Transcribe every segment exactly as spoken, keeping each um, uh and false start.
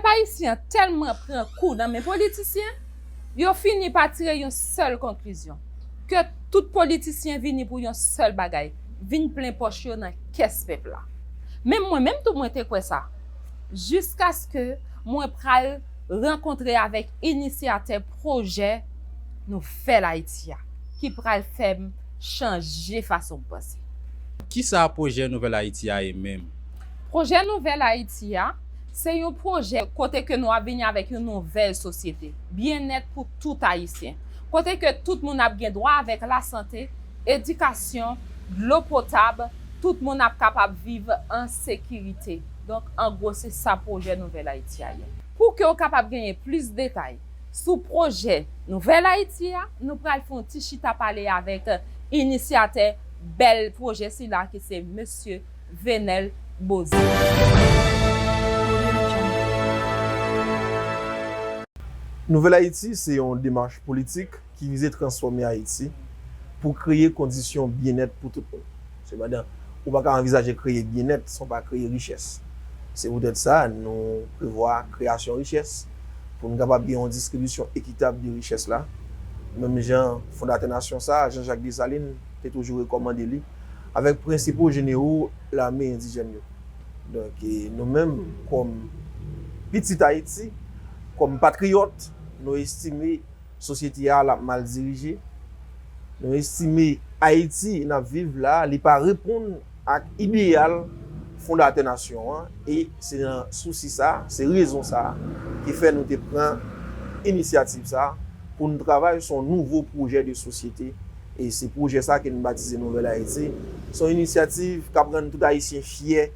Pèp ayisyen an tèlman pran kou nan men politisyen, yo fini pa tire yon sèl konklizyon, ke tout politisyen vini pou yon sèl bagay, vin plen pòch yo nan kès pèp la. Menm mwen menm tou mwen te kwè sa, jiskaske mwen pral rankontre avèk inisyatè pwojè Nouvèl Ayiti a, ki pral fè m chanje fason m panse. Kisa pwojè Nouvèl Ayiti a ye menm? Pwojè Nouvèl Ayiti a, se yon pwojè kote ke nou ap vini avèk yon nouvèl sosyete, byennèt pou tout Ayisyen, kote ke tout moun ap gen dwa avèk lasante, edikasyon, dlo potab, tout moun ap kapab viv an sekirite. Donk, an gwo, se sa pwojè Nouvèl Ayiti a ye. Pou ke w kapab genyen plis detay sou pwojè Nouvèl Ayiti a, nou pral fè yon ti chita pale avèk inisyatè bèl pwojè sila ki se Mesye Venel Beauzile. Nouvèl Ayiti se yon demach politik ki vize transfòme Ayiti pou kreye kondisyon byennèt pou tout moun. Sepandan, ou pa ka anvizaje kreye byennèt san w pa kreye richès. Se poutèt sa, nou prevwa kreyasyon richès pou n kapab gen yon distribisyon ekitab de richès la. Menm jan fondatè nasyon sa a, Jean-Jacques Dessalines, te toujou rekòmande li, avèk prensipal jenero lame endijèn yo. Donk, e, nou menm, kòm pitit Ayiti, kòm patriyòt, nou estime sosyete a l ap mal dirije. Nou estime Ayiti n ap viv la, li pa reponn ak ideyal fondatè nasyon an, e se nan sousi sa, se rezon sa ki fè nou te pran inisyativ sa pou n travay sou yon nouvo pwojè de sosyete. E se pwojè sa ke n batize Nouvèl Ayiti. Se yon inisyativ k ap rann tout Ayisyen fyè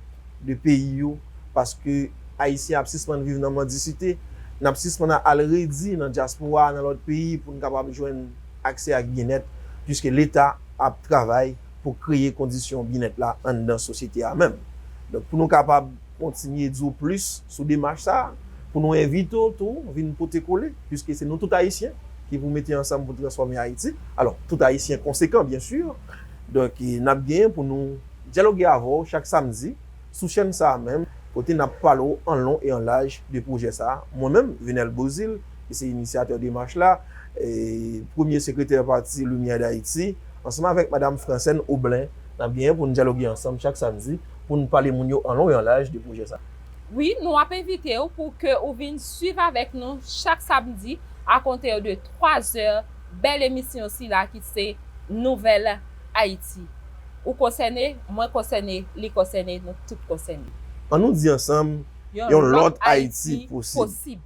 de peyi yo, paske Ayisyen ap sispann viv nan mandisite, n ap sispann al redi nan dyaspora, nan lòt peyi pou n kapab jwenn aksè ak byennèt, piske Leta ap travay pou kreye kondisyon byennèt la anndan sosyete a menm. Donk, pou nou kapab kontinye di w plis sou demach sa a, pou nou envite w tou vin pote kole, piske se nou tout Ayisyen ki pou mete ansanm pou transfòme Ayiti. Alò, tout Ayisyen konsekan, byen si. Donk, e, n ap genyen pou nou dyaloge avè w chak samdi sou chèn sa a menm, kote n ap pale w an lon e an laj de pwojè sa a. Mwen menm, Venel Beauzile, ki se inisyatè demach la, e premye sekretè pati Limyè Dayiti, ansanm avèk Madam Francène Aublen, n ap genyen pou n dyaloge ansanm chak samdi pou n pale moun yo an lon e an laj de pwojè sa a. Wi, nou ap envite w pou ke ou vin swiv avèk nou chak samdi akonte de twa zè, bèl emisyon sila ki se Nouvèl Ayiti. Ou konsène, mwen konsène, li konsène, nou tout konsène. An nou di ansanm, yon lòt Ayiti posib.